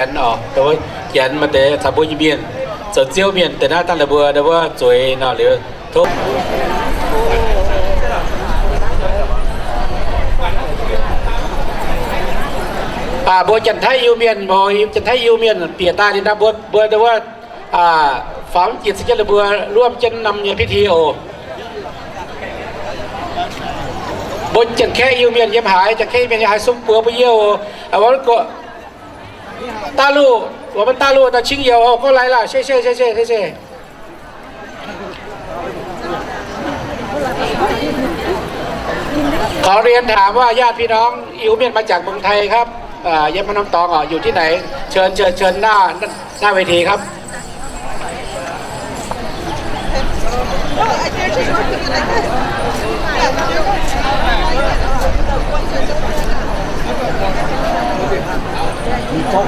Janx oc, janx maaih deix caux mbuo nyei mienh, zoux Ziouv mienh deix naaiv dangh la'buo ndau wuov zueiz nor liuz tov. Mbuo Janx-Taiv Iu-Mienh, mbuo Janx-Taiv Iu-Mienh bieqc daaih liuz nor mbuo, mbuo ndau wuov faaux mv jiex cien jienv la'buo luomv jienv norm nyei พิธี oc. Mbuo Janx-Kaeqv Iu-Mienh yiem haaix, Janx-Kaeqv Iu-Mienh yiem haaix sung buoz mbuo yie oc. Daauh luv, 我们大陆的亲友 oc, gorngv lai laah, 谢谢谢谢谢谢. ขอเรียนถามว่าญาติพี่น้องอิวเมียนมาจากเมืองไทยครับ เอ่อ เย็บมานำตองอ่ะ อยู่ที่ไหน เชิญ เชิญ เชิญหน้า หน้าเวทีครับ มีกล้อง